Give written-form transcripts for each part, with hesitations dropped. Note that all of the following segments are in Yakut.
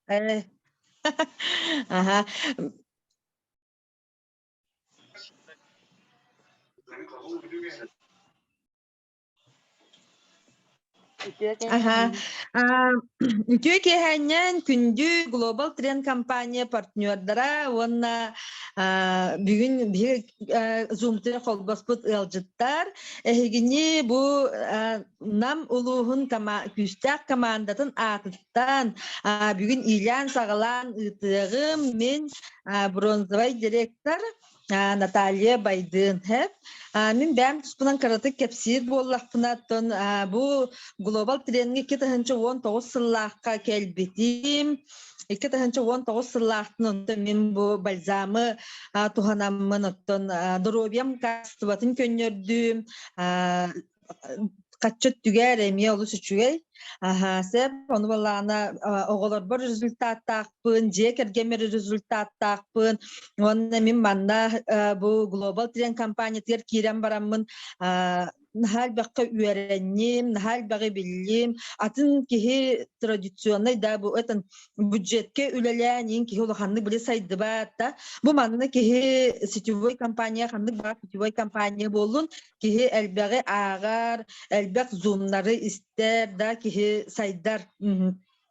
Э, Аха. Үтүө Аха. киэһэннэн. Аа, Үтүө киэһээнньэн күндү Global Trend компания партнердара уонна аа, бүгүн биһиги Zoom-тыгар холбоспут ыалдьыттар эһигини бу аа, Нам улууһун күүстээх командатын аатыттан бүгүн иилээн-саҕалаан ыытыаҕым. Мин бронзовай директор Наталья Байдын. Мин бэйэм туспунан кыратык кэпсиир буоллахпына, оттон бу Global Trendҥэ 2019 сыллаахха кэлбитим. 2019 сыллаахтан онтон мин бу бальзамы туһанаммын, оттон доруобуйам качествотын көннөрдүм, хаччы өттүгэр эмиэ олус үчүгэй. Аһаа, сөп. Ону балаана оҕолорбор результаттаахпын, дьиэ кэргэммэр результаттаахпын. Уонна мин манна бу Global Trend компаниятыгар киирэн бараммын наһаа элбэххэ үөрэнним, наһаа элбэҕи биллим. Атын киһи традиционный да бу этэн бюджетке үлэлээн иин киһи улаханнык били сайдыбат да. Бу манна киһи сетевой компания ханнык баар сетевой компания буоллун Киһи элбэҕи ааҕар, элбэх зумнары истэр да киһи сайдар.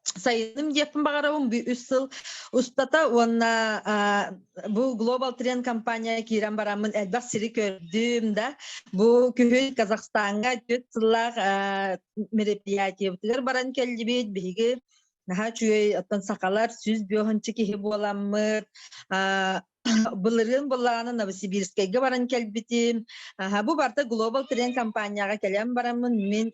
Сайыным диэхпин баҕарабын бу үс сыл устата уонна бу Global Trend компания киирэн бараммын элбэх сири көрдүм да. Бу күһүн Казахстаҥҥа түөрт сыллаах мероприятиебытыгар баран кэллибит. Биһиги наһаа үчүгэй оттон сахалар 105 киһи буоламмыт Былырыын былааны Новосибирскайга баран кэлбитим. Аха, бу барыта Global Trend компанияҕа кэлэн бараммын мин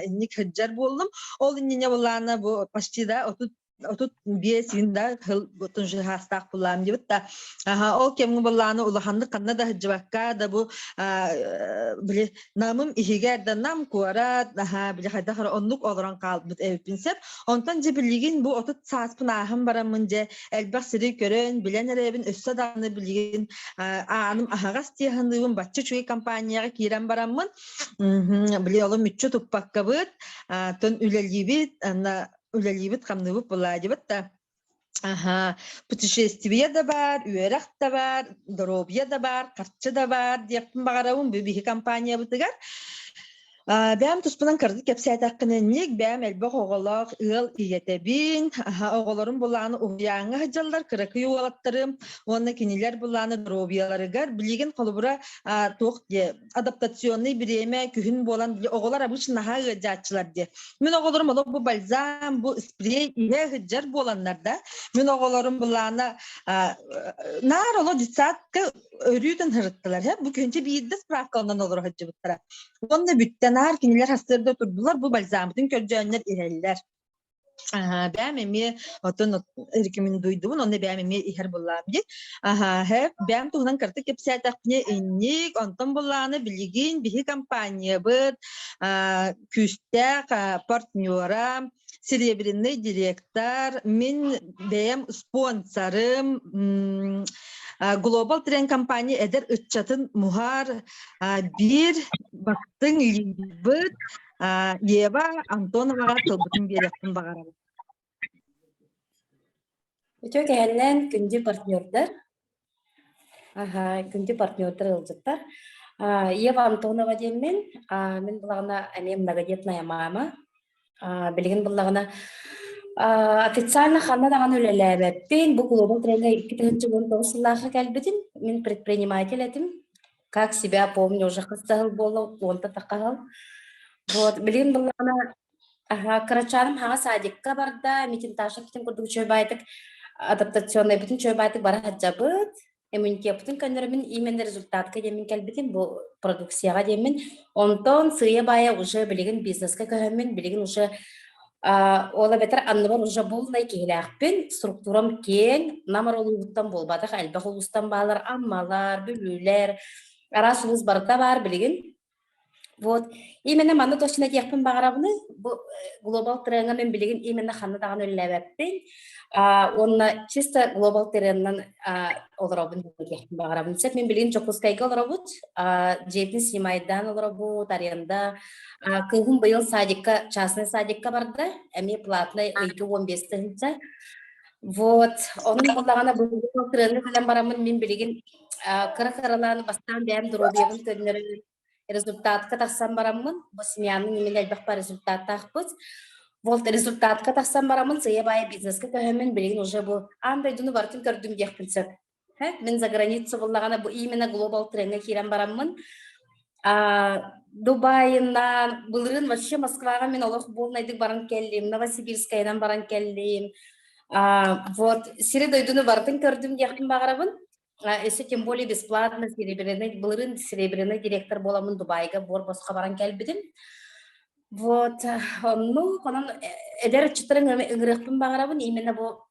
инник сылдьар буоллум. Ол иннинэ былаана бу почти да 35 күн да сыл хаастаах булаам диэбит да. Аха, ол кэмҥэ былааны улаханнык ханна да сылдьыбакка да бу били Намым иһигэр да Нам куорат, аха, били хайдах эрэ оннук олорон хаалбыт эбиппин сөп. Онтон дьэ билигин бу 30 сааспын ааһан бараммын дьэ элбэх сири көрөн, билэн эрэбин, өссө даҕаны билигин ааным аһаҕас тиэханыыбын бачча үчүгэй компанияҕа киирэн бараммын, били олом мүччү туппаккабыт, тон үлэлиибит, анна үлэлиибит, хамныыбыт буолаадьыбыт да. Аха, путешествие да баар, үөрэх да баар, доруобуйа да баар, харчы да баар диэхпин баҕарабын бу биһи компаниябытыгар. Бэйэм туспунан кырдьык кэпсээтэххинэ инник, бэйэм элбэх оҕолоох ыал ийэтэбин. Аха, оҕолорум былааны уһуйааҥҥа сылдьаллар, кыракый уолаттарым уонна кинилэр былааны доруобуйаларыгар билигин холобура туох диэ адаптационный бириэмэ күһүн буолан оҕолор обычно наһаа ыалдьааччылар диэ. Мин оҕолорум олох бу бальзам, бу спрей иһэ сылдьар буоланнар да, мин оҕолорум былаана наар олох детсадка өрүүтүн сырыттылар. Бу күнчэ биирдэ справкаланан олоро сылдьыбыттара. Уонна бүттэ наар кинилэр сарсыарда турдулар, бу бальзаммытын көрдьөөннөр иһэллэр. Аһаа, бэйэм эмиэ оттон рекомендуйдубун, онно бэйэм эмиэ иһэр буоллаҕым дии. Аһаа, һэ, бэйэм туһунан кыратык кэпсээтэхпинэ инник, онтон буоллаҕына билигин биһи компаниябыт аа, күүстээх партнера, серебряный директор, мин бэйэм спонсорым, Global Trend компания эдэр ыччатын муһар биир бастыҥ лидербыт Ева Антоноваҕа тылбытын биэриэхпин баҕарабын. Үтүө кэһэннэн күндү партнердар, аха, күндү партнердар ыалдьыттар. Ева Антонова диэммин, мин булаҕына эмиэ многодетная мама. Билигин буллаҕына официально ханна даҕаны үлэлээбэппин. Бу Global Trend 2019 сыллаахха кэлбитим. Мин предприниматель этим. Как себя помню, уже хас да сыл буолла, уонта тахха сыл. Вот, билигин буллаҕына аха, кырачааным хаҥа садикка барда, Митинташа бүтүн курдук үчүгэй баайдык адаптационнай бүтүн үчүгэй баайдык бара сылдьабыт. Иммунитеппытын көннөрөмүн именно результатка диэммин кэлбитим, бу продукцияҕа диэммин. Онтон сыыйа-баайа уже билигин бизнеска көһөммүн, билигин уже ол эбэтэр анныбар уже полнай киһилээхпин, структурам киэҥ, Нам улууһуттан буолбатах, элбэх улуустан баалар, Аммалар, Бүлүүлэр, араас улуус барыта баар билигин. Вот. Именно манна точно этиэхпин баҕарабыны, бу глобал треҥҥа мин билигин именно ханна даҕаны үлэлээбэппин. Уонна чисто глобал треннан олоробун диэхпин баҕарабын. Сөп мин билигин Дьокуускайга олоробут, дьиэбитин снимайдаан олоробут, аренда Кыыһым быйыл садикка, частный садикка барда, эмиэ платный ыйга 15 тыһыынча. Вот, онон буоллаҕына быйыл тырыаны кэлэн бараммын мин билигин кыра-кыралаан бастаан бэйэм доруобуйабын көннөрөн результатка тахсан бараммын, бу семьяның именно элбэх бар результаттаахпыт. Вот результатка тахсан бараммын, сыйа баайы бизнеска көһөммүн, билигин уже бу аан дойдуну барытын көрдүм диэхпин сөп. Мин за границу буллаҕына бу именно глобал треҥҥэ киирэн бараммын, Дубайынан, былырыын вообще Москваҕа мин олох буолнайдык баран кэллим, Новосибирскайынан баран кэллим. Вот сири-дойдуну барытын көрдүм диэхпин баҕарабын. Өссө тем более бесплатно серебряный, былырыын серебряный директор буоламмын Дубайга буор босхо баран кэлбитим. Вот, онну онон эдэр ыччаттарын ыҥырыахпын баҕарабын. Именно бу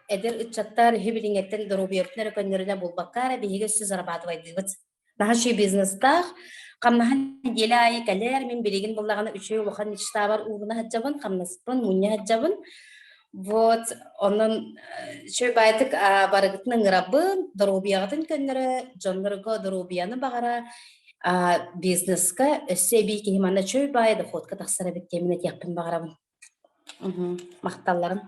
эдэр ыччаттар үһү билиҥҥэттэн доруобуйабытын эрэ көннөрүнэ булбакка эрэ биһиги өссө зарабатывайдыыбыт. Наһаа үчүгэй бизнестаах, хамнаһа нэдиэлэ аайы кэлэр, мин билигин буллаҕына үчүгэй улахан мечтабар ууруна сылдьабын, хамнаспын мунньа сылдьабын. Вот, онон үчүгэй баайдык барыгытын ыҥырабын, доруобуйаҕытын көннөрө, дьоннорго доруобуйаны баҕара, бизнеска өссө эбии киһи манна үчүгэй баайы доходка тахсар эбит диэмин этиэхпин баҕарабын. Махталларын.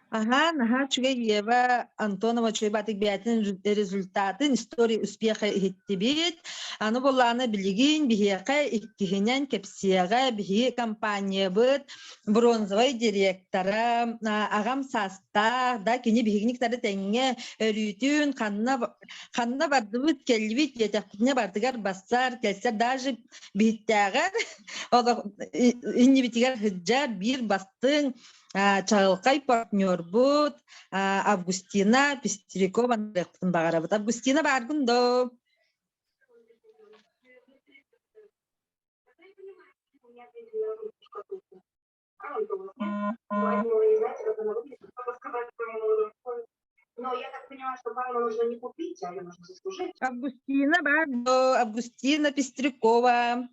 Аһаа, наһаа үчүгэй Ева Антонова үчүгэй баатык бэйэтин результатын, история успеха иһиттибит. Аны буоллаҕына билигин биһиэхэ иккиһинэн кэпсиэҕэ биһиги компаниябыт бронзовай директора аҕам саастаах да кини биһигини кытары тэҥҥэ өрүүтүн ханна ханна бардыбыт кэллибит диэтэхпитинэ бардыгар бассар кэлсэр даже биһиттээҕэр олох иннибитигэр сылдьар биир бастыҥ чаҕылхай партнербут Августина Пестрякова баҕарабыт. Августина бааргын доо? Августина баар доо? Августина Пестрякова.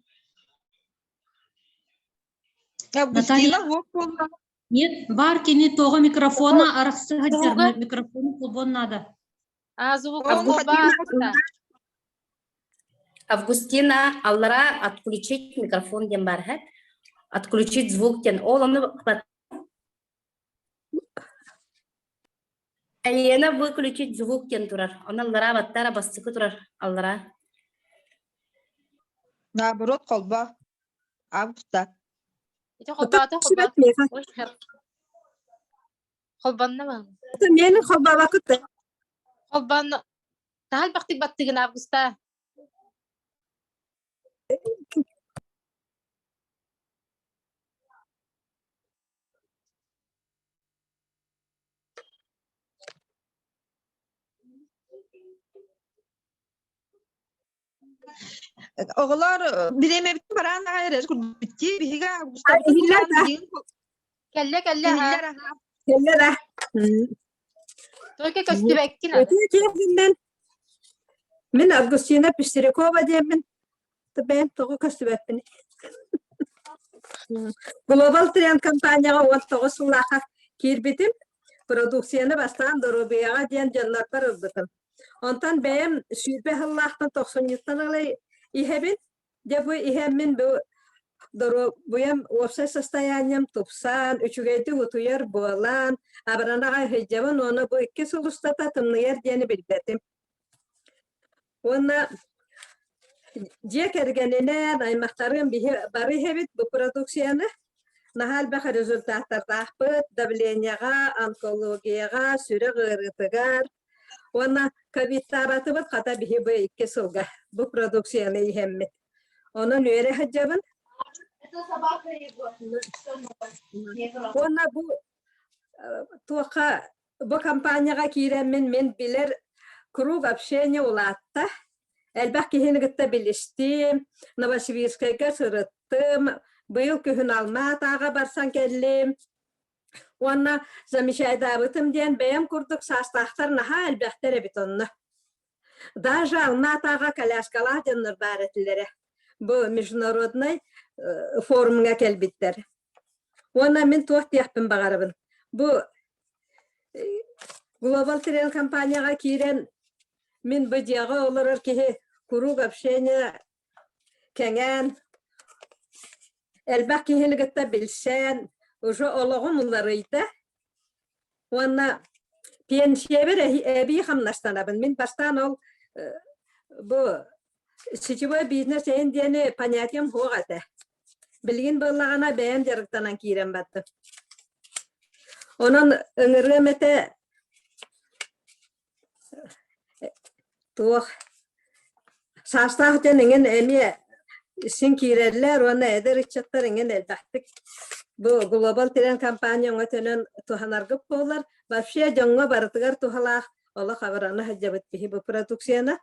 Августина Наталья, вот буолла. нет, бар кини тоҕо микрофона арахса Звуга? сылдьар, микрофон холбон надо. А, звук Он холбаата. Августина, аллара отключить микрофон диэн баар һэ. Отключить звук диэн. Ол ону Елена выключить звук диэн турар. Онон аллараа баттара бастакы турар аллараа. Наоборот, холбо. Августа. Ити холбоото холбоото. Холбонно ма? Миэнэ холбообоккут Холбонно. Таһал бахтык баттыгын Августа. Оҕолор бириэмэбитин бараан аҕай эрэр курдук биһиги Августабытын Иһиллэр булан да? билигин Кэллэ кэллэ аха. иһиллэр аха. Кэллэр а? Только көстүбэккин аны. Өтүү киэһиннэн мин Августина Пестрякова диэммин бэйэм тоҕо көстүбэппин. Global Trend компанияҕа 19 сыллаахха киирбитим. Продукцияны бастаан доруобуйаҕа диэн дьоннорбор ылбытым. Онтон бэйэм 20 сыллаахтан тохсунньуттан ыла иһэбин. Дьэ бу иһэммин бу доруобуйам уопсай состоянием тупсан, үчүгэйдик утуйар буолан, абырана аҕай сылдьабын уонна бу икки сыл устата тымныйар диэни билбэтим. Уонна дьиэ кэргэнинэн, аймахтарым биһи бары иһэбит бу продукцияны. Наһаа элбэх результаттардаахпыт давлениеҕа, онкологияҕа, сүрэх ыарыытыгар уонна ковидтаабатыбыт хата биһи бу икки сылга бу продукцияны иһэммит. Онон үөрэ сылдьабын. Уонна бу туохха Бу компанияҕа киирэммин мин билэр круг общения улаатта. Элбэх киһини кытта билистим, Новосибирскайга сырыттым, быйыл күһүн Алма-Атаҕа барсан кэллим. Уонна замечайдаабытым диэн бэйэм курдук саастаахтар наһаа элбэхтэр эбит онно. Даже Алма-Атаҕа коляскалаах дьоннор баар этилэрэ. Бу международнай форумҥа кэлбиттэр. Уонна мин туох диэхпин баҕарабын. Бу Global Trail компанияҕа киирэн мин бу дьиэҕэ олорор киһи куруук общение кэҥээн, элбэх киһини кытта билсэн, Уже олоҕум уларыйда уонна пенсиябар эбии хамнастанабын. Мин бастаан ол бу сетевой бизнес эйин диэни понятием суох этэ. Билигин буоллаҕына бэйэм дьарыктанан киирэн бардым. Онон ыҥырыам этэ туох саастаах дьон эҥин эмиэ син киирэллэр уонна эдэр ыччаттар эҥин элбэхтик бу Global Trend компания өҥөтүнэн туһанаргыт буоллар вообще дьоҥҥо барытыгар туһалаах олох абырана сылдьабыт киһи бу продукцияны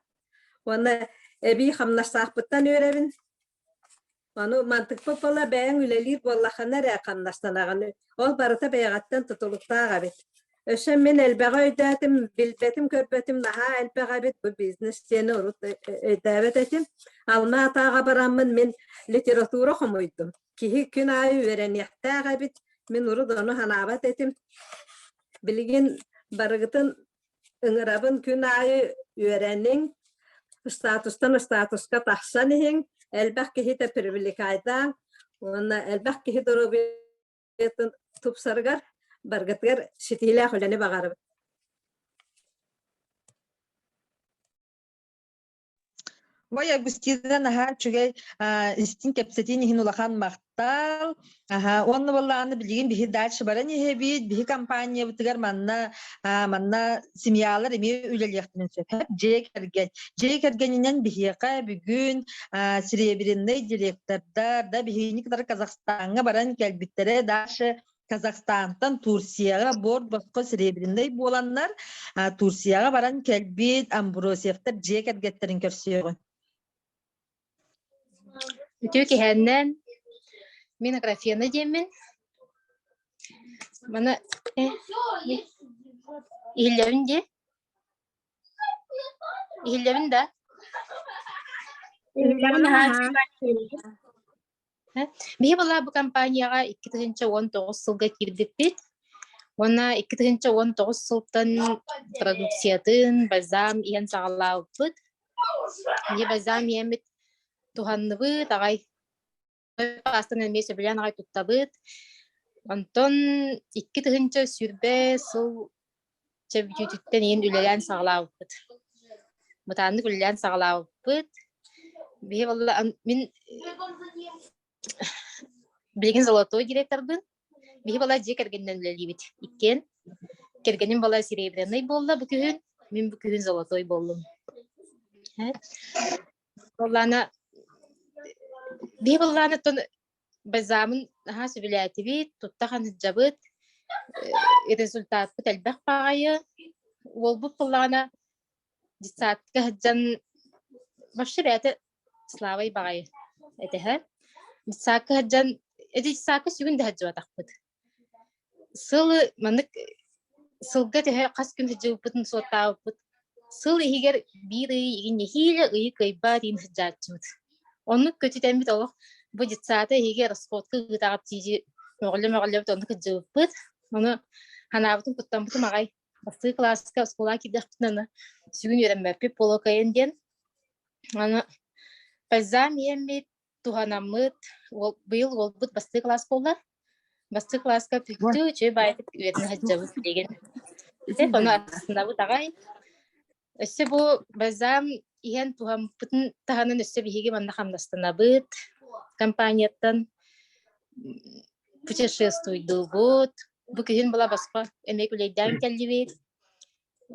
уонна эбии хамнастаахпыттан үөрэбин. Ону мантыкпыт буола бэйэҥ үлэлиир буоллаххына эрэ хамнастанаҕын. Ол барыта бэйэҕиттэн тутулуктаах эбит. Өссө мин элбэҕи өйдөөтүм, билбэтим-көрбөтүм наһаа элбэх эбит. Бу бизнес диэни урут өйдөөбөт этим. Алма-Атаҕа бараммын мин литература хомуйдум. Киһи күн аайы үөрэниэхтээх эбит. Мин урут ону санаабат этим. Билигин барыгытын Ыҥырабын күн аайы үөрэниҥ, статустан статуска тахсан иһиҥ, элбэх киһитэ привлекайдаан уонна элбэх киһи доруобуйатын тупсарыгар баргытыгар ситиһиилээх үлэни баҕарабын. Ой, Агустина наһаа үчүгэй истиҥ кэпсэтиин иһин улахан махтал. Аха, уонна буоллаҕына билигин биһи дальше баран иһэбит, биһи компаниябытыгар манна манна семьялар эмиэ үлэлиэхтэрин сөп. Дьиэ кэргэн. Дьиэ кэргэнинэн биһиэхэ бүгүн серебряный директордар да биһигини кытары Казахстаҥҥа баран кэлбиттэрэ дальше Казахстантан Турцияҕа борт босхо серебряный буоланнар Турцияҕа баран кэлбит Амбросьевтар дьиэ кэргэттэрин көрсүөҕүн. Үтүө киһэннэн мин Аграфена диэммин. Маны иһиллэбин дии. Иһиллэбин да? Иһиллэбин аһаа. Биһи была бу компанияҕа 2019 сылга киирбиппит. Уонна 2019 сылтан продукциятын бальзам иһэн саҕалаабыппыт. Ини бальзам иһэммит туһанныбыт аҕай паастан эмиэ сөбүлээн аҕай туттабыт. Онтон 2020 сыл чэ бүтүүтүттэн иһин үлэлээн саҕалаабыппыт. Бытааннык үлэлээн саҕалаабыппыт. Биһи буолла мин билигин золотой директорбын. Биһи буолла дьиэ кэргэнинэн үлэлиибит иккиэн. Кэргэним буолла серебряный буолла бу күһүн, мин бу күһүн золотой буоллум. Буоллаана биһи буоллаана Бальзамын наһаа сөбүлээтибит, тутта сылдьабыт, результаппыт элбэх баҕайы. Уолбут буоллаҕына детсадка сылдьан вообще бэйэтэ слабай баҕайы этэһэ. Детсадка сылдьан детсадка сүгүн да сылдьыбатахпыт. Сыл маннык сылга төһө хас күн сылдьыбыппытын суоттаабыппыт. Сыл иһигэр биир ый игин нэһиилэ ыйы кыайбат иин сылдьааччыбыт. Оннук көтүтэммит олох бу детсада иһигэр расходка ыытаҕыт тиийи мөҕүллэ-мөҕүллэбит оннук сылдьыбыппыт. Ону санаабытым куттаммытым аҕай. Бастакы кылааска оскуолаҕа киирдэхпитинэ аны сүгүн үөрэммэппит буолуо диэн. Аны бальзам иһэммит туһанаммыт, уол, быйыл уолбут бастакы кылаас буолла. Бастакы кылааска бүттү, үчүгэй баайытык үөрэнэ сылдьабыт билигин. Сөп, ону астынабыт аҕай. Өссө бу бальзам иһэн туһаммытын таһынан өссө биһиги манна хамнастанабыт компанияттан путешествуйдуубут. Бу күһүн була босхо эмиэ күлэйдээн кэллибит.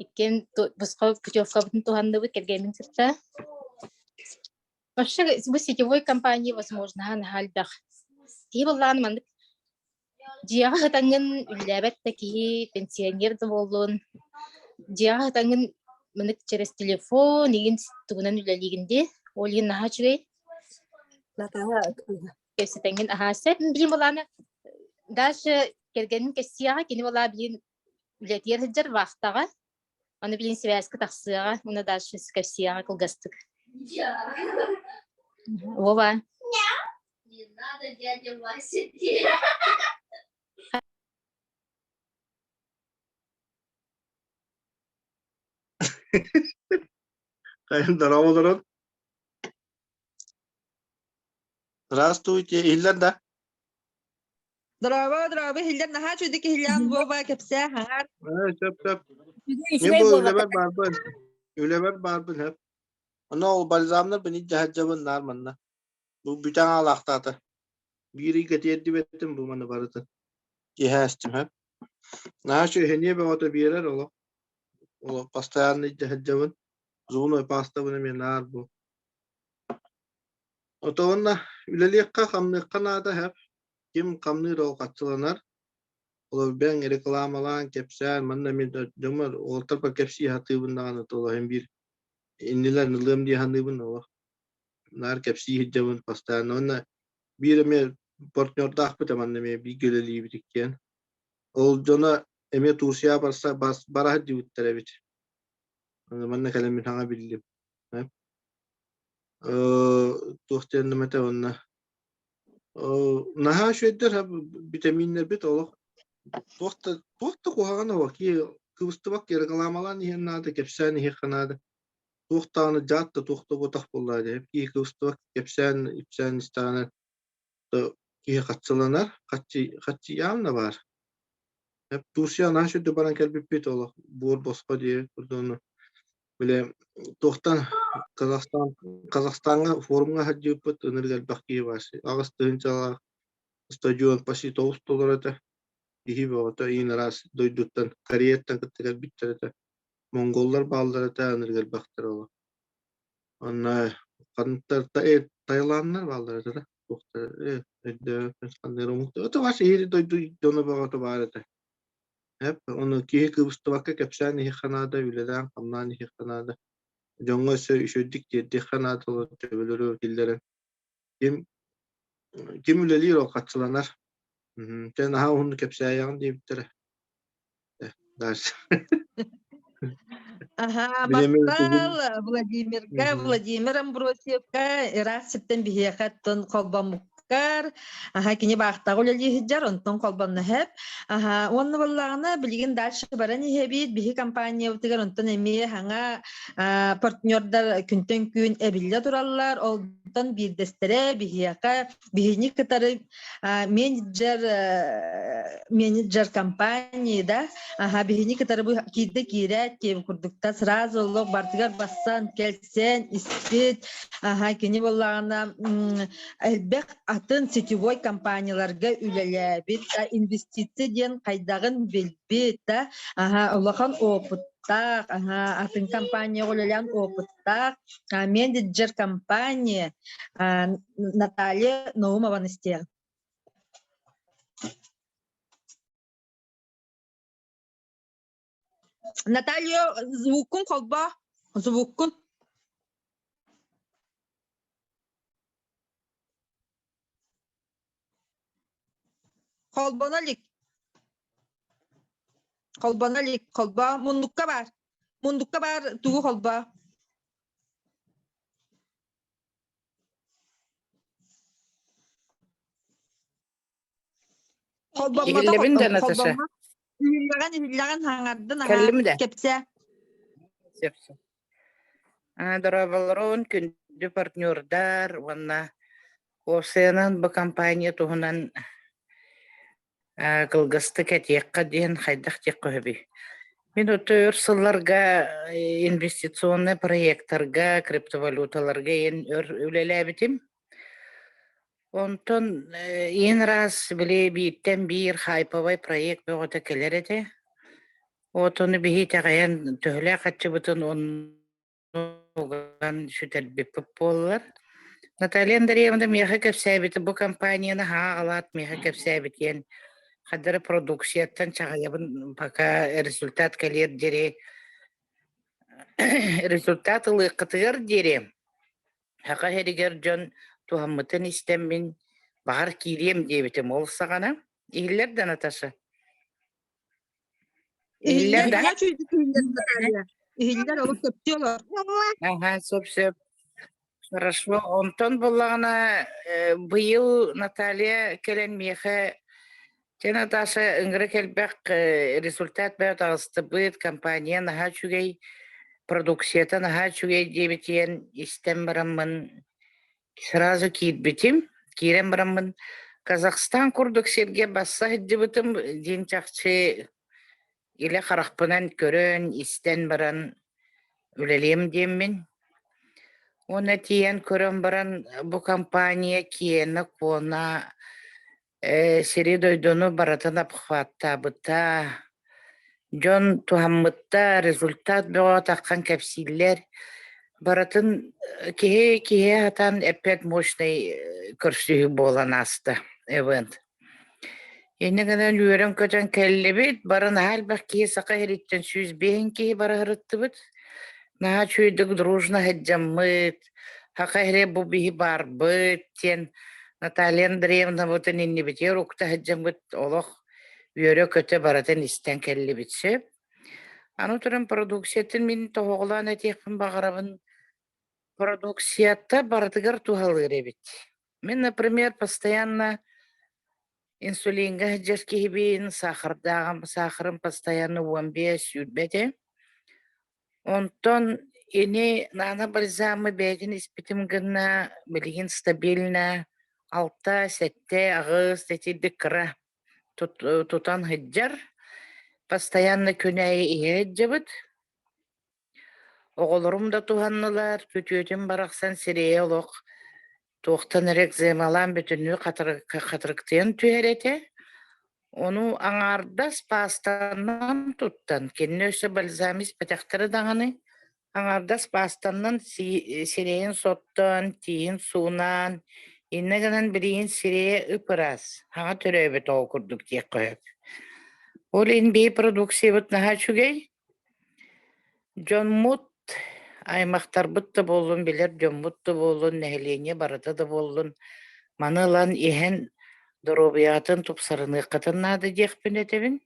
Иккиэн босхо путевкабытын туһанныбыт кэргэммин кытта. Вообще бу сетевой компания возможноһа наһаа элбэх. Киһи былаан маннык дьиэҕэ сытаҥҥын үлэлээбэт да киһи, пенсионер да буоллун, дьиэҕэ сытаҥҥын маннык через телефон игин тугунан үлэлиигин дии. Ол иһин наһаа үчүгэй. Кэпсэтэҥҥин аһаа сөп. Билин былаана дальше кэргэнин кэссиэҕэ, кини былаа билин үлэтигэр сылдьар вахтаҕа. Аны билин сибээскэ тахсыаҕа, уонна дальше кэпсиэҕэ кылгастык. Вова. Не надо, дядя Вася. Здорово, олорон. Здравствуйте, иһиллэр да? Дорообо, дорообо, иһиллэр наһаа үчүгэй киһилээн буоба кэпсээ хаҥар. Ээ, сөп сөп. Үчүгэй Мен үчүгэй бу буолла. үлэбэр баарбын. Үлэбэр баарбын хөп. Онно ол бальзамнар бини дьаһадьабын наар манна. Бу бүтэн аалаахтаата. Биир ыйга тиэрдибэттим бу маны барытын. Киэһээстим хөп. Наһаа үчүгэй бөҕөтө биэрэр олох. Олох постоянно дьаһадьабын. Зубной пастабын эмиэ наар бу. Отоҕунна үлэлиэххэ-хамныахха наада сөп. Ким хамныыр ол хаччыланар. Олор бэйэҥ рекламалаан, кэпсээн, манна эмиэ дьоммор уолаттарбар кэпсии сатыыбын даҕаны олох биир иннилэрин ылыам дии саныыбын олох. Наар кэпсии сылдьабын постоянно. Уонна биир эмиэ партнердаахпыт манна эмиэ бииргэ үлэлиибит иккиэн. Ол дьоно эмиэ Турцияҕа барса бара сылдьыбыттар эбит. Манна кэлэммин саҥа биллим. Туох диэн этэ уонна наһаа үчүгэйдэр битэмииннэрбит олох туох да туох да куһаҕана суох киһи кыбыстыбакка рекламалаан иһиэн наада, кэпсээн иһиэххэ наада. Туох даҕаны дьаат да туох да буотах буоллаҕа дии. Киһи кыбыстыбакка кэпсээн ипсээн истэҕинэ киһи хаччыланар, хаччы хаччыйаан да баар. Турция наһаа үчүгэй баран кэлбиппит олох буор босхо диэбит курдук Били туохтан Казахстан Казахстаҥҥа форумҥа сылдьыбыппыт ынырык элбэх киһи баар. 8 тыһыынчалаах стадион почти 9 толору этэ. Киһи бөҕөтө иин араас дойдуттан Кореяттан кытта кэлбиттэр этэ. Монголлар бааллар этэ ынырык элбэхтэр олор. Онно ханныктар Таиланнар бааллар этэ да туохтар өйдөөбөппүн ханнык омуктар это ваш иһири дойду дьоно бөҕөтө баар этэ. Эп, ону киһи кыбыстыбакка кэпсээн иһиэххэ наада, үлэлээн-хамнаан иһиэххэ наада. Дьоҥҥо өссө үчүгэйдик тиэрдиэххэ наада ол төбөлөрү киллэрэн. Ким ким үлэлиир ол хаччыланар. Чэ наһаа уһуннук кэпсээйэҕин диэбиттэрэ. Э, дальше. Аха, Билэмин махтал Владимирга, Владимир Амбросьевка ыраах сиртэн биһиэхэ оттон холбоммуккар, аха кини баахтаҕа үлэлии сылдьар, онтон холбонно сөп. Аха, уонна буоллаҕына билигин дальше баран иһэбит, биһи компаниябытыгар онтон эмиэ саҥа партнердар күнтэн күн эбиллэ тураллар, онтон биирдэстэрэ биһиэхэ биһини кытары менеджер менеджер компании да аха биһини кытары бу киирдэ киирээт киэм курдукта сразу олох бартыгар бассан кэлсэн испит аха кини буоллаҕына элбэх атын сетевой компанияларга үлэлээбит инвестиция диэн хайдаҕын билбит да аха улахан опыттаах аха атын компанияҕа үлэлээн опыттаах менеджер компания Наталья Наумованы истиэҕиҥ. Наталья, звуккун холбоо. Звуккун. Холбоно илик. Холбоно илик. Холбоо. Муннукка баар. Муннукка баар тугу холбоо. Холбоммото Иһиллэбин да, Наташа? холбоммот. Иһиллэҕин иһиллэҕин хаҥардын аһаа Кэллим да? кэпсээ. Сөп сөп. Дорооболорун күндү партнердар уонна уопсайынан бу компания туһунан Кылгастык этиэххэ диэн хайдах диэххэ сөбүй? Мин өр сылларга инвестиционнай проектарга, криптовалюталарга иэн өр үлэлээбитим. Онтон иэн ыраас били бииртэн биир хайповай проект бөҕөтө кэлэр этэ. Вот ону биһи итэҕэйэн төһөлөөх аччыбытын онно уган сүтэрбиппит буоллар. Наталья Андреевна миэхэ кэпсээбитэ бу компанияны аҕалаат миэхэ кэпсээбитиэн хадары продукцияттан чаҕыйабын пока результат кэлиэр диэри результат ылыаххытыгар диэри саха сиригэр дьон туһаммытын истэммин баҕар киириэм диэбитим ол саҕана иһиллэр да Наташа Иһиллэр иһиллэр да наһаа үчүгэйдик иһиллэр Наталья. Иһиллэр олус сөптүү олор. Аха, сөп сөп Хорошо. Онтон буоллаҕына быйыл Наталья кэлэн миэхэ Чэ, Наташа, ыҥыра кэлбэх результат бөҕө таҕыстыбыт, компания наһаа үчүгэй, продукцията наһаа үчүгэй диэбитиэн истэн бараммын сразу киирбитим. Киирэн бараммын. Казахстан курдук сиргэ басса сылдьыбытым диэн чахчы илэ харахпынан көрөн, истэн баран үлэлиэм диэммин. Уонна тиийэн көрөн баран бу компания киэнэ-куона сири-дойдуну барытын обхваттаабыта, дьон туһаммыта, результат бөҕө таххан кэпсииллэр. Барытын киһи киһи сатаан эппэт мощный көрсүһүү буолан ааста ивент. Инньэ гынан үөрэн-көтөн кэллибит, бары наһаа элбэх киһи Саха сириттэн 105 киһи бара сырыттыбыт. Наһаа үчүгэйдик дружно сылдьаммыт, Саха сирэ бу биһи баарбыт диэн Наталья Андреевнабытын иннибитигэр укта сылдьаммыт олох үөрэ-көтө барытын истэн кэллибит сөп. Аны туран продукциятын мин тоһоҕолоон этиэхпин баҕарабын Продукцията барытыгар туһалыыр эбит. Мин, например, постоянно инсулиҥҥа сылдьар киһибин, саахардааҕым, саахарым постоянно 15 сүүрбэ этэ. Онтон ини нано бальзамы бэйэтин испитим гына билигин стабильно 6, 7, 8 итирдик кыра тутан сылдьар. Постоянно күн аайы иһэ сылдьабыт. Оҕолорум да туһаннылар, күтүөтүм барахсан сирэйэ олох туохтан эрэ экземалаан бүтүннүү хатырыктыйан түһэр этэ. Ону аҥаардас паастанан туттан, кинини өссө бальзам испэтэхтэрэ даҕаны, аҥаардас паастанан сирэйин соттон, тииһин суунан, иннэ гынан билигин сирэйэ ып-ыраас, саҥа төрөөбүт оҕо курдук диэххэ сөп. Ол иһин биһи продукциябыт наһаа үчүгэй, Дьоммут, аймахтарбыт да буоллун, билэр дьоммут да буоллун, нэһилиэнньэ барыта да буоллун, маны ылан иһэн доруобуйаҕытын тупсарыныаххытын наада диэхпин этэбин.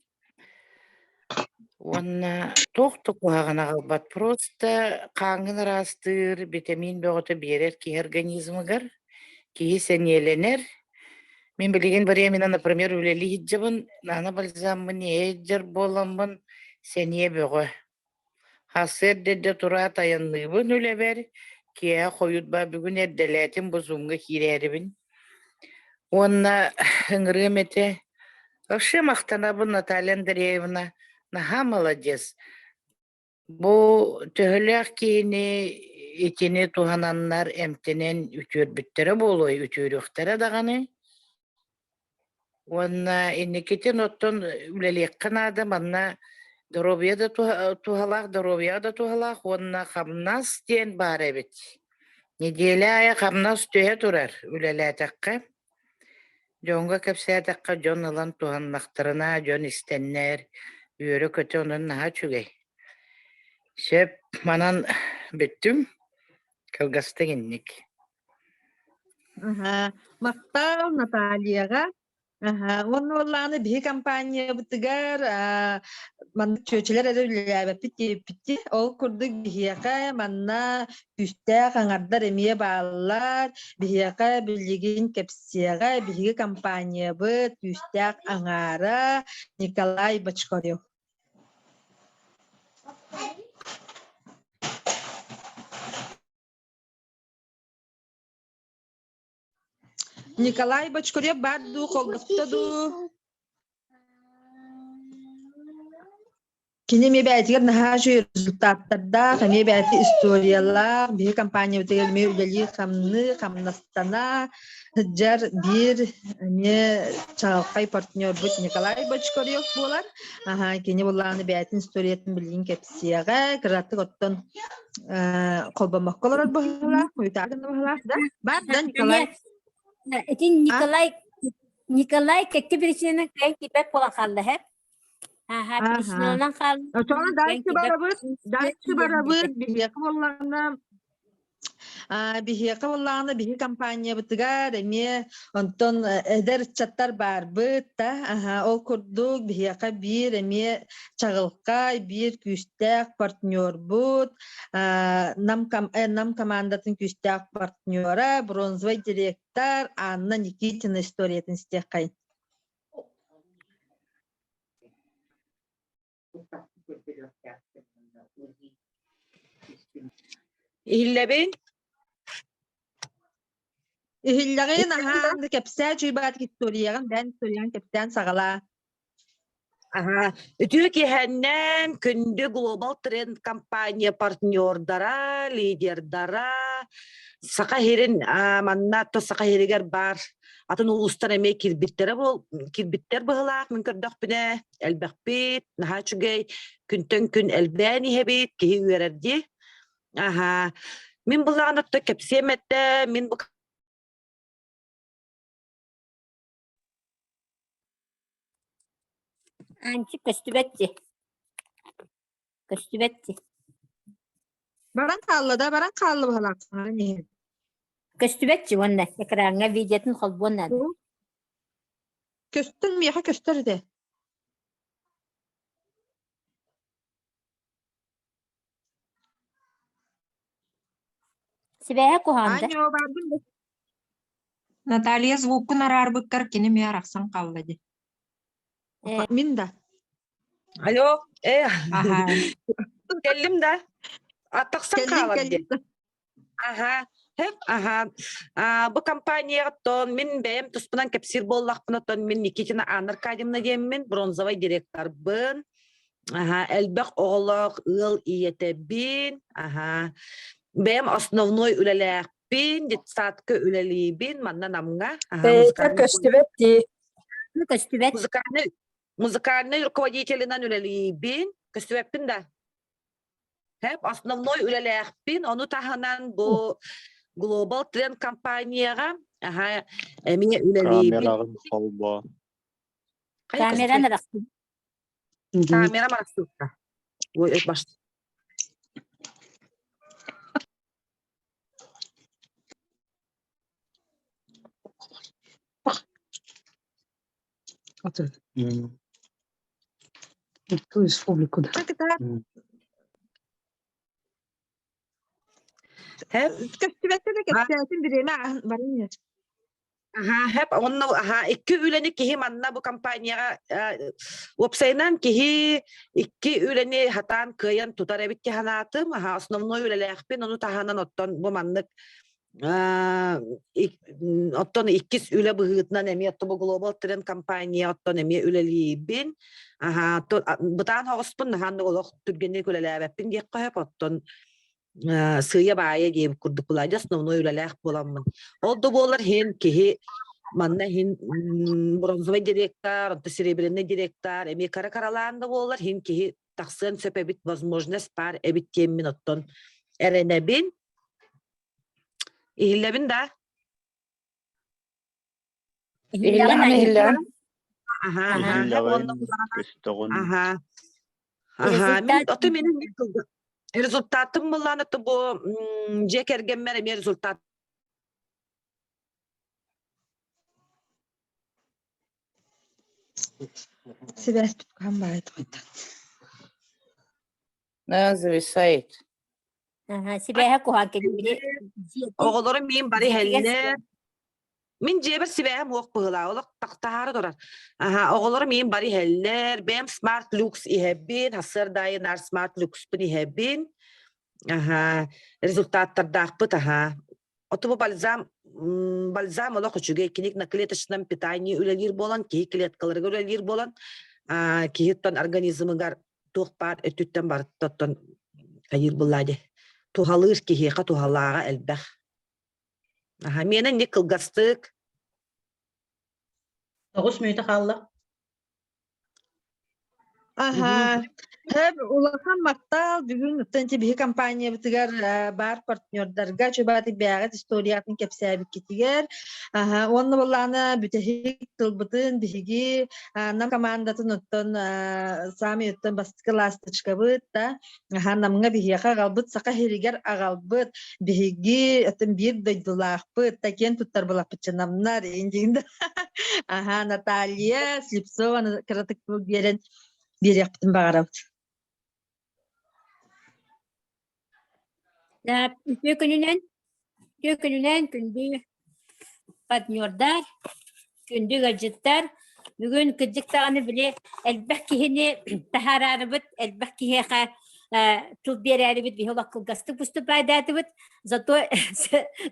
Уонна туох да куһаҕаны аҕалбат, просто хааҥҥын ыраастыыр, битэмиин бөҕөтө биэрэр киһи организмыгар, киһи сэниэлэнэр. Мин билигин временно, например, үлэлии сылдьабын, нано бальзаммын иһэ сылдьар буоламмын сэниэ бөҕө. Сарсыарда эрдэ тураат айанныыбын үлэбэр, киэһэ хойут ба бүгүн эрдэлээтим бу зумҥа киирээрибин. Уонна ыҥырыам этэ. Вообще махтанабын Наталья Андреевна, наһаа молодец. Бу төһөлөөх киһини итини туһананнар эмтэнэн үтүөрбүттэрэ буолуой, үтүөрүөхтэрэ даҕаны. Уонна инникитин оттон үлэлиэххэ наада, манна доруобуйа да туһалаах, доруобуйаҕа да туһалаах уонна хамнас диэн баар эбит. Нэдиэлэ аайы хамнас түһэ турар үлэлээтэххэ. Дьоҥҥо кэпсээтэххэ дьон ылан туһаннахтарына, дьон истэннэр, үөрэ-көтө онон наһаа үчүгэй. Сөп, манан бүттүм. Кылгастык инник. Аһаа, махтал Натальяҕа. Аһаа, уонна уоллааны биһи компаниябытыгар аа, маннык чүөчэлэр эрэ үлэлээбэппит диэбиппит. Ол курдук биһиэхэ манна күүстээх аҥардар эмиэ бааллар. Биһиэхэ билигин кэпсиэҕэ биһиги компаниябыт күүстээх аҥаара Николай Бочкарев. Николай Бочкарев баар дуу, холбосто дуу? Кини эмиэ бэйэтигэр наһаа үчүгэй результаттардаах, эмиэ бэйэтэ историялаах, биһи компаниябытыгар эмиэ үлэлии-хамныы, хамнастана сылдьар биир эмиэ чаҕылхай партнербут Николай Бочкарев буолар. Аһа, кини буоллаҕына бэйэтин историятын билигин кэпсиэҕэ, кыратык оттон холбоммокко олорор быһыылаах, уйутаары гына быһыылаах да? Бар да, Николай? Ити Николай Николай кэккэ причинанан кыайан киирбэт буолан хаалла һэ. Аха, причиналанан хаалла. Очоҕо дальше барабыт, дальше барабыт, биһиэхэ буоллаҕына биһиэхэ буоллаҕына биһи компаниябытыгар эмиэ онтон эдэр ыччаттар баарбыт да ол курдук биһиэхэ биир эмиэ чаҕылхай биир күүстээх партнербут нам нам командатын күүстээх партнера бронзовый директор Анна Никитина историятын истиэххэйин. Иһиллэбин? Иһиллэҕин аһаан кэпсээ чуйбаатык историяҕын бэйэн историяҕын кэпсээн саҕалаа. Аһа, үтүө киэһэннэн күндү Global Trend компания партнердара, лидердара, Саха сирин манна то Саха сиригэр баар атын улуустар эмиэ кирбиттэрэ буол кирбиттэр быһылаах мин көрдөхпүнэ элбэхпит, наһаа үчүгэй, күнтэн күн элбээн иһэбит, киһи үөрэр дии. Аһа, мин былаан отто кэпсиэм этэ, мин бу Аанчык көстүбэт дии. Көстүбэт дии. Баран хаалла да, баран хаалла быһалаах саҥаран иһин. Көстүбэт дии уонна экраҥҥа видеотын холбуон наада. Көстөр миэхэ көстөр этэ. Сибээһэ куһаҕан да? Аанньа баарбын да. Наталья звуккун араарбыккар кини эмиэ арахсан хаалла дии. Э, Мин да. Алло, э, Аһа. кэллим да? А, тахсан Кэллим, хаалар кэллим. диэн. Аха, хэп, аха. А, бу компанияҕа мин бэйэм туспунан кэпсиир буоллахпына, оттон мин Никитина Анна Аркадьевна диэммин, бронзовай директорбын. Аха, элбэх оҕолоох ыал ийэтэбин. Аха. Бэйэм основной үлэлээхпин, детсадка үлэлиибин, манна Намҥа. Аха, Бэйэтэ музыкальный көстүбэт дии. Көстүбэт. музыкальный музыкальный руководителинэн үлэлиибин. Көстүбэппин да? Хэп, основной үлэлээхпин, ону таһынан бу Global Trend компанияҕа аха, эмиэ үлэлиибин. Камераҕын холбоо. Хайа Камеран көстүбэт? арахсыы. Камера маршрутка. Ой, баш. Хэп. Көстүбэттэ да кэпсээтин бириэмэ ааһан баран иһэр. Аха, хэп, онно аха, икки үлэни киһи манна бу компанияҕа уопсайынан киһи икки үлэни хатаан кыайан тутар эбит дии санаатым. Аха, основной үлэлээхпин, ону таһынан оттон бу маннык оттон иккис үлэ быһыытынан эмиэ оттон бу Global Trend компания оттон эмиэ үлэлиибин. Аха, бытаан оҕуспун наһаа олох түргэнник үлэлээбэппин диэххэ сөп. Оттон сыыйа-баайа диэбит курдук былаадьа основной үлэлээх буоламмын. Ол да буолар иһин киһи манна иһин бронзовый директор, онто серебряный директор эмиэ кара-каралаан да буолар иһин киһи тахсыан сөп эбит, возможность баар эбит диэммин оттон эрэнэбин. Иһиллэбин да? Иһиллэҕин Иһиллэҕин. Аха, аха. Иһиллэҕин, көстөҕүн. Аха. Аха, мин ото менин результатым буллан ото бу дьиэ кэргэммэр эмиэ результат Сибээс хаһан баайы тоҕойдон. Да, зависает. Аха, сибээһэ куһаҕан кини били дьиэтин Оҕолорум миин бары дьиэтигэр иһэллэр. Мин дьиэбэр сибээһим уох быһыылаах, олох тахтаһаары турар. Аха, оҕолорум миин бары иһэллэр. Бэйэм Smart Lux иһэбин, сарсыарда аайы наар Smart Lux-пын иһэбин. Аха, результаттардаахпыт, аха. Оту бу бальзам, бальзам олох үчүгэй. Кини на клеточном питании үлэлиир буолан, киһи клеткаларыгар үлэлиир буолан, киһи организмыгар туох баар өттүттэн барыттан хайыыр буоллаа дии. Туһалыыр киһиэхэ туһалааҕа элбэх. Аха, миэнэ инник кылгастык. Тоҕус мүнүүтэ хаалла. Аха. Хэп улахан махтал бүгүн оттон биһи компаниябытыгар баар партнердарга чубааты бэҕэт историятын кэпсээбиккитигэр аха уонна буоллаана бүтэһик тылбытын биһиги Нам командатын оттон саамай оттон бастакы ласточкабыт да аха Намҥа биһиэхэ аҕалбыт Саха сиригэр аҕалбыт биһиги оттон биир дойдулаахпыт та киэн туттар булаппытча намнар индиин аха Наталья Слепцова кыратык тыл биэрэн биэриэхпитин баҕарабыт. Үтүө күнүнэн, үтүө күнүнэн күндү партнердар, күндү ыалдьыттар. Бүгүн кырдьык даҕаны били элбэх киһини таһаараарыбыт, элбэх киһиэхэ тыл биэрээрибит биһи олох кылгастык выступайдаатыбыт зато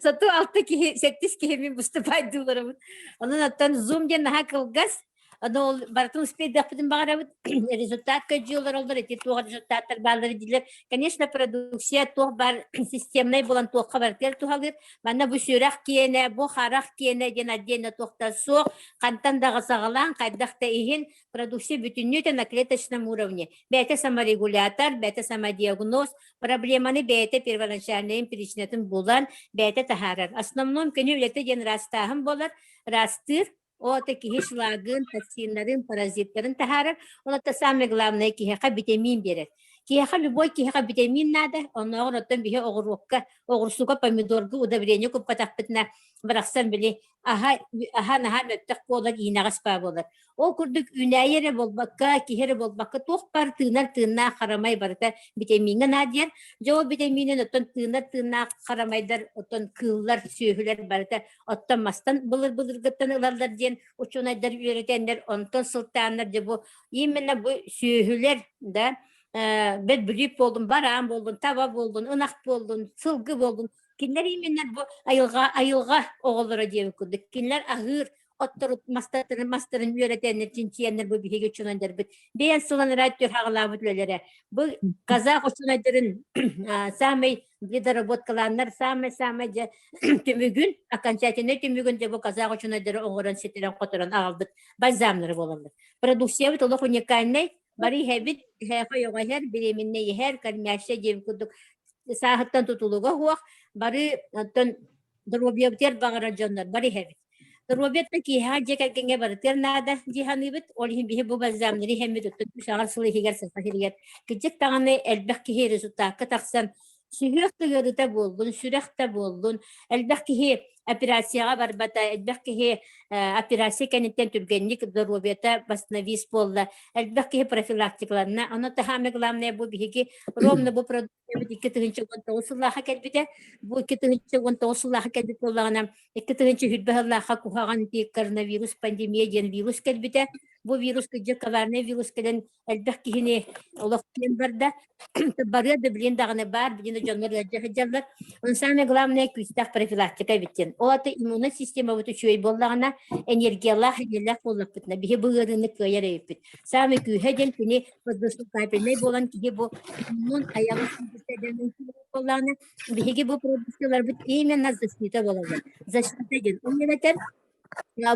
зато алта киһи сэттис киһи мин выступайдууларыбыт онон оттон зум диэн наһаа кылгас Аны ол барытын успейдахпытын баҕарабыт. Результат көдьүү олороллор, ити туох результаттар бааллар дииллэр. Конечно, продукция туох бар системнай буолан туохха барытыгар туһалыыр. Манна бу сүрэх киэнэ, бу харах киэнэ диэн отдельно туохта суох. Хантан даҕа саҕалаан, хайдах да иһин продукция бүтүннүүтэ на клеточном уровне. Бэйэтэ саморегулятор, бэйэтэ самодиагноз, проблеманы бэйэтэ первоначальнайын причинатын булан, бэйэтэ таһаарар. Основном кини үлэтэ диэн ыраастааһын буолар, ыраастыыр, Ол это киһи шлагын, токсиннарын, паразиттарын таһаарар. Ол это самое главное киһиэхэ витамин биэрэр. Киһиэхэ любой киһиэхэ витамин наада. Оннооҕор оттон биһи оҕуруокка, оҕурсуга, помидорга удобрение куппатахпытына барахсан били аһа аһа наһаа мөлтөх буолар, иинэҕэс баа буолар. Ол курдук үүнээйи эрэ буолбакка, киһи эрэ буолбакка туох баар тыынар тыыннаах харамай барыта витамиҥҥа наадыйар. Дьэ ол витаминин оттон тыынар тыыннаах харамайдар, оттон кыыллар, сүөһүлэр барыта оттон мастан былыр-былыргыттан ылаллар диэн учуонайдар үөрэтэннэр, онтон сылтааннар дьэ бу именно бу сүөһүлэр да бэл бүлүүп буоллун, бараан буоллун, таба буоллун, ынах буоллун, сылгы буоллун, кинилэр именно бу айылҕа айылҕа оҕолоро диэбит курдук кинилэр аһыыр отторут мастарын мастарын үөрэтэннэр чинчийэннэр бу биһиги учуонайдарбыт бэйэн сылан ыраат түр үлэлэрэ бу казах учуонайдарын самый доработкалааннар самый-самый дьэ түмүгүн окончательный түмүгүн дьэ бу казах учуонайдары оҥорон ситэрэн-хоторон аҕалбыт бальзамнары буолаллар. Продукциябыт олох уникальнай, бары иһэбит, иһээхэ ойоҕо иһэр, беременнэй иһэр, кормящая диэн курдук сааһыттан тутулуга суох, бары оттон доруобуйабытыгар баҕарар дьоннор бары иһэбит. Доруобуйаттан киэһэҕэ дьиэ кэргэҥҥэ барытыгар наада дии саныыбыт. Ол иһин биһи бу бальзамнары иһэммит оттон үс аҕар сыл иһигэр саха сиригэр кырдьык даҕаны элбэх киһи результакка тахсан сүһүөх да ыарыыта буоллун, сүрэх да буоллун, элбэх киһи операцияҕа барбата, элбэх киһи операция кэнниттэн түргэнник доруобуйата восстановись буолла, элбэх киһи профилактикаланна. Ону самое главное бу биһиги ровно бу продукциябыт 2019 сыллаахха кэлбитэ. Бу 2019 сыллаахха кэлбит буоллаҕына, 2020 сыллаахха куһаҕан коронавирус пандемия диэн вирус кэлбитэ. Бу вирус кырдьык коварный вирус кэлэн элбэх киһини олох киэн барда. Барыа да билин даҕаны баар, билин да дьоннор ыалдьа сылдьаллар. Он самое главное күүстээх профилактика эбит диэн. Ол аты иммунный системабыт үчүгэй буоллаҕына, энергиялаах, энергиялаах буоллахпытына, биһи бу ыарыыны кыайар эбиппит. Самый күүһэ диэн кини воздушно-капельнай буолан киһи бу иммун айаҕын буоллаҕына, биһиги бу продукцияларбыт именно защита буолаллар. Защита диэн. Ол эбэтэр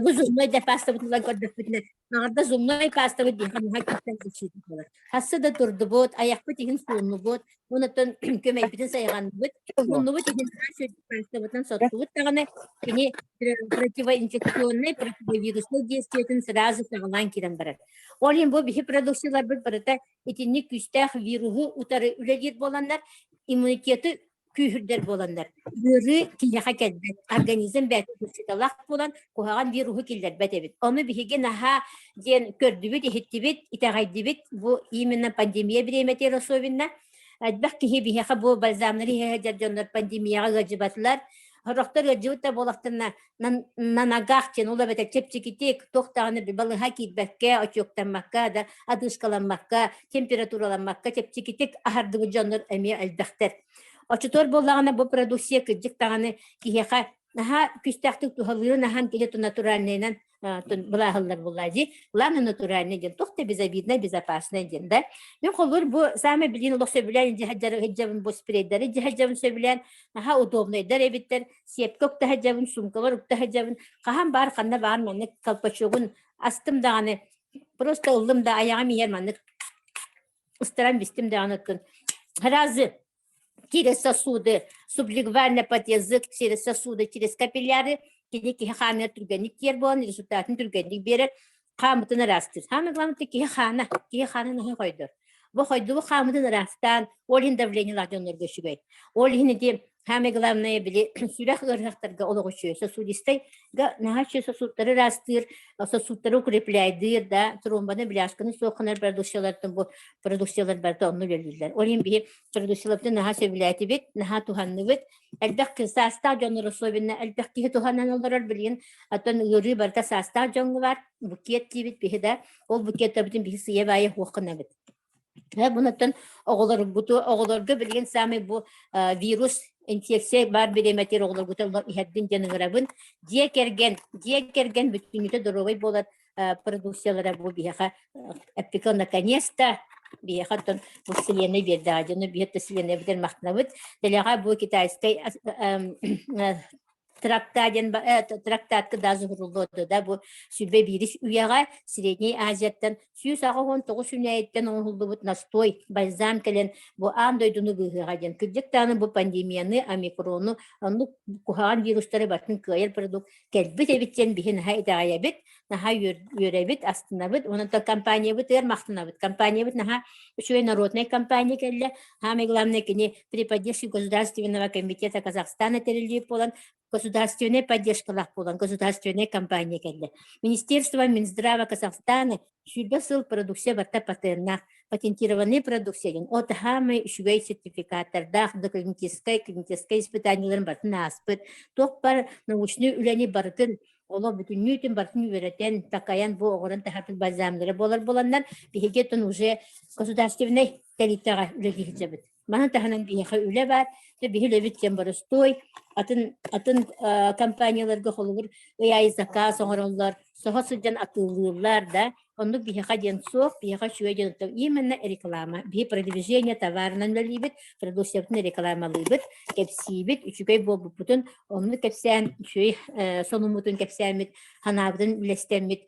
бу зубной да пастабыт ылан көрдөхпүтүнэ, маҕарда зубной пастабыт биһиэхэ наһаа күүстээх защита буолар. Хассы да турдубут, айахпыт иһин сууннубут, онуттан көмөйбүтүн сайҕанныбыт, муннубут иһин пастабытын соттубут даҕаны, кини противоинфекционный, противовируснай действиетин сразу саҕалаан киирэн барар. Ол иһин бу биһи продукцияларбыт барыта итинник күүстээх вируһу утары үлэлиир буоланнар, иммунитеты күүһүрдэр буоланнар, ыарыы киһиэхэ кэлбэт, организм бэйэтэ защиталаах буолан, куһаҕан вируһу киллэрбэт эбит. Ону биһиги наһаа диэн көрдүбүт, иһиттибит, итэҕэйдибит. Бу именно пандемия бириэмэтигэр особенно элбэх киһи биһиэхэ бу бальзамнары иһэ сылдьар дьоннор пандемияҕа ыалдьыбатылар. Сорохтор ыалдьыбыт да буолахтарына на ногах диэн ол эбэтэр чэпчэкитик туох даҕаны балыыһа киирбэккэ, отчуоктаммакка да, одышкаламмакка, температураламмакка чэпчэкитик аһардыбыт дьоннор эмиэ элбэхтэр. Оччотугар буоллаҕына бу продукция кырдьык даҕаны киһиэхэ наһаа күүстээхтик туһалыырын аһан кини натуральнайынан былааһыллар буоллаа дии. Главное натуральный диэн, туох да безобидный, безопасный диэн да. Мин холлуур бу самый билин олох сөбүлээн дьаһадьабын бу спрейдары дьаһадьабын сөбүлээн наһаа удобнайдар эбиттэр. Сиэпкэ укта сылдьабын, суумкабар укта сылдьабын. Хаһан баар, ханна баар маннык колпачогун астым даҕаны просто ыллым да айаҕым иһэр маннык ыстаран бистим даҕаны оттон разы через сосуды сублингвально под язык через сосуды через капилляры кини киһи хаанына түргэнник тиэр буолан результатын түргэнник биэрэр хааммытын ыраастыыр. Самое главное киһи хаана, киһи хаана наһаа хойдор. Бу хойдубу хааммытын ыраастаан, ол иһин давлениелаах дьоннорго үчүгэй. Ол иһин ити самое главное били сүрэх ыарыһахтарга олох үчүгэй. Сосудистайга наһаа үчүгэй сосудтары ыраастыыр, сосудтары укрепляйдыыр да, тромбаны, бляшканы суох гынар продукциялартан бу продукциялар барыта онно үлэлииллэр. Ол иһин биһи продукцияларбытын наһаа сөбүлээтибит, наһаа туһанныбыт. Элбэх саастаах дьоннор особенно элбэх киһи туһанан олорор билигин оттон ыарыы барыта саастаах дьоҥҥо баар букет диибит биһи да ол букеттарбытын биһи сыйа баайа хуох гынабыт. Бунаттан оҕолоргуту оҕолорго билигин саамай бу вирус инфекция баар бириэмэтигэр оҕолоргуту иһэрдин диэн ыҥырабын. Дьиэ кэргэн, дьиэ кэргэн бүтүннүүтэ доруобай буолар продукциялара бу биһиэхэ эппикэ наконец-то биһиэхэ оттон бу вселенная биэрдэҕэ дьону биһиэхэ вселенная битэр махтанабыт. Дэлэҕэ бу китайскай Тракта диэн трактатка даже уһуруллуоду да бу сүбэ биирис үйэҕэ Средней Азияттан 189 үүнээйиттэн оҥоһуллубут настой бальзам кэлэн бу аан дойдуну быыһыаҕа диэн кырдьык даҕаны бу пандемияны омикрону оннук куһаҕан вирустары барытын кыайар продукт кэлбит эбит диэн биһи наһаа итэҕэйэбит наһаа үөрэбит астынабыт онон компаниябытыгар махтанабыт компаниябыт наһаа үчүгэй народнай компания кэллэ самое главное кини при поддержке государственного комитета Казахстана тэриллибит буолан государственная поддержкалаах буолан государственная компания кэллэ министерство Минздрава Казахстана 120 сыл продукция барта патеннаах патентированный продукция диэн от хаамай үчүгэй сертификаттардаах доклиническай клиническай испытаниеларын барытын ааспыт туох бар научный үлэни барытын олох бүтүннүүтүн барытын үөрэтэн, такайан бу оҕорон таһаарбыт бальзамнара буолар буоланнар, биһиги оттон уже государственнай тэрилтэҕэ үлэлии сылдьабыт. Маны таһынан биһиэхэ үлэ баар, биһи үлэбит диэн боростуой, атын атын компанияларга холобур ый аайы заказ оҥороллор, соһо сылдьан атыылыыллар да, оннук биһиэхэ диэн суох, биһиэхэ үчүгэй диэн именно реклама. Биһи продвижение товарынан үлэлиибит, продукциябытын рекламалыыбыт, кэпсиибит, үчүгэй буолбуппутун оннук кэпсээн, үчүгэй сонуммутун кэпсээммит, ханаабытын үлэстэммит,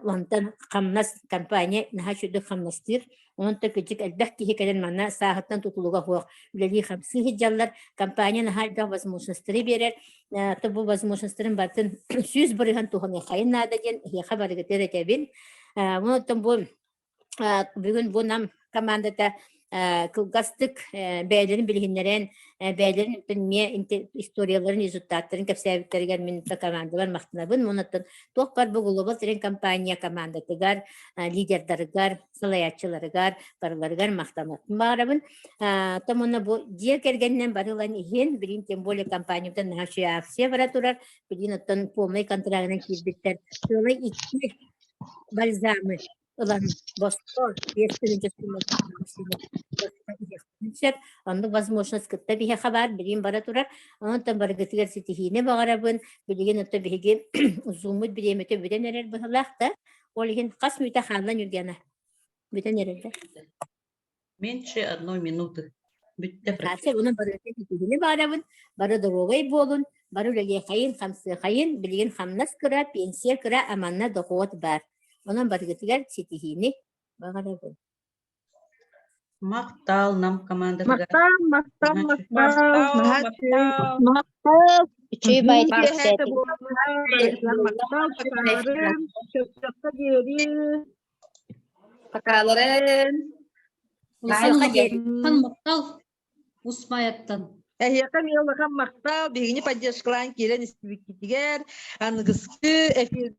онтон хамнас компания наһаа үчүгэй хамнастыыр. Онон кырдьык элбэх киһи кэлэн манна сааһыттан тутулуга суох үлэлии-хамсыы сылдьаллар. Компания наһаа элбэх возможностары биэрэр. То бу возможностарын барытын 100% туһаныаххайын наада диэн эһиэхэ барыгытыгар этэбин. Онон бу бүгүн бу нам командата кылгастык бэйэлэрин билиһиннэрэн, бэйэлэрин эмиэ историяларын, результаттарын кэпсээбиттэригэр мин командалар махтанабын. Онон туох бар бу Global Trend компания командатыгар, лидердарыгар, салайааччыларыгар, барыларыгар махтаныахпын баҕарабын. Томуна бу дьиэ кэргэнинэн барылан иһин, билин тем более компаниябытын наһаа үчүгэй акция бара турар. Билин оттон полный контрагынан киирбиттэр. Сыала икки бальзамы ылан босхо 5000 сөп. Оннук возможность кытта биһиэхэ баар, билигин бара турар. Онтон барыгытыгар ситиһиини баҕарабын. Билигин оттон биһиги зуммут бириэмэтэ бүтэн эрэр быһылаах да, Ол иһин хас мүтэ хаалла Ньургена? Бүтэн эрэллэр. Меньше одной минуты. Бүттэ Хаса онон барыта ситиһини баарабын, бары доруобай буолун, бары үлэлиэхэйин, хамсыахайын, билигин хамнас кыра, пенсия кыра, аманна дохуот баар. Онон барыгытыгар ситиһиини баҕарабын. Махтал нам командатыгар. Махтал, махтал, махтал. Махтал. Махтал. Үчүгэй баайдык Киэһээтэ кэпсээтиҥ. буолла, барыгытыгар махтал, покаларын, сөпсөккө диэри. Покаларын. Улахан махтал Усмаяттан. Эһиэхэ эмиэ улахан махтал, биһигини поддержкалаан киирэн истибиккитигэр, аныгыскы эфир